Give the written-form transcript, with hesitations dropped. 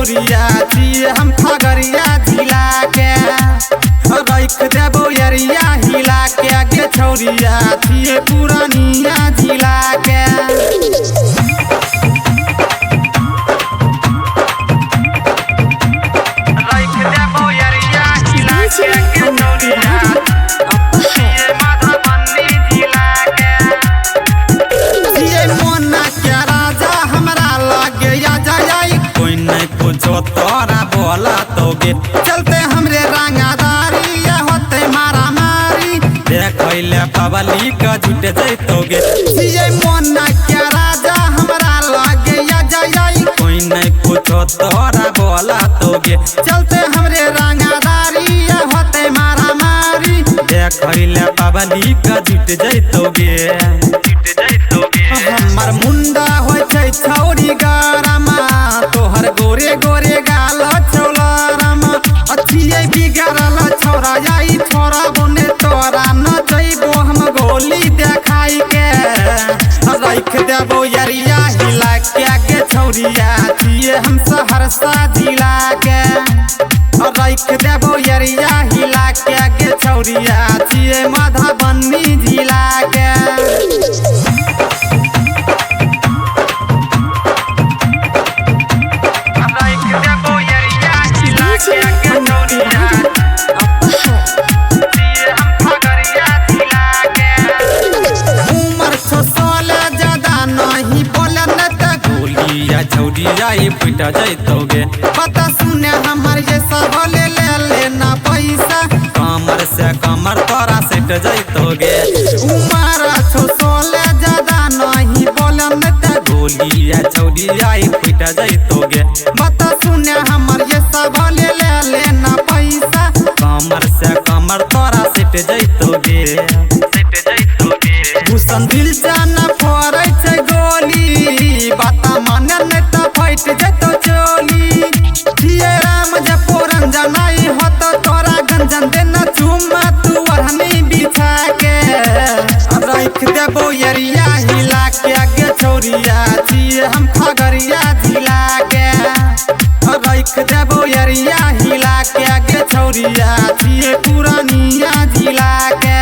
छौरिया छियै हम खगड़िया जिला के। रख देबो अरिया हिला के गे छौरिया छियै पुरनिया जिला के। रख देबो अरिया हिला के गे छौरिया छियै मधुबनी जिला के। छियै मोना के राजा हमरा लगे आ जाय कोई नहीं पूछो तोरा बोला तोगे। चलते हमरे रंगादारी होते मारा मारी देखैले पबली का झूठ जैतोगे। छियै मोना के राजा हमरा लगे आ जाय कोई नहीं पूछो तोरा बोला तोगे। चलते हमरे रंगादारी होते मारा मारी देखैले पबली का झूठ जैतोगे। हमर मुंडा होइ छै छौरी गरमा तोहर गोरे गोरे गाल छौलरमा। अथिये बिगड़ल छौरा आई छोरा बने तोरा नचैबो हम गोली देखाई के। रख देबो अरिया हिला के गे छौरिया छियै हम सहरसा जिला के। रख देबो अरिया हिला के गे छौरिया छियै मधुबनी जिला के। छौरिया पिटा जैतोगे। पता सुने हमर ये सब ले लेना पैसा कमर से कमर तोरा सेट जैतोगे। उमर छौ सोले ज्यादा नहीं बोलन त गोलिया छौरिया पिटा जैतोगे। पता सुने हमर ये सब ले लेना पैसा कमर से कमर तोरा सेट जैतोगे। भूषण दिल जाना फोड़ै छै गोली बाता माने नहीं त फट जैतो चोली। छियै राम जपो रंजन आई होतो तोरा गंजन देना चुम्मा तू ओढ़नी बिछा के। रख देबो अरिया हिला के गे छौरिया छियै हम खगड़िया जिला के। रख देबो अरिया हिला के गे छौरिया छियै पुरनिया जिला के।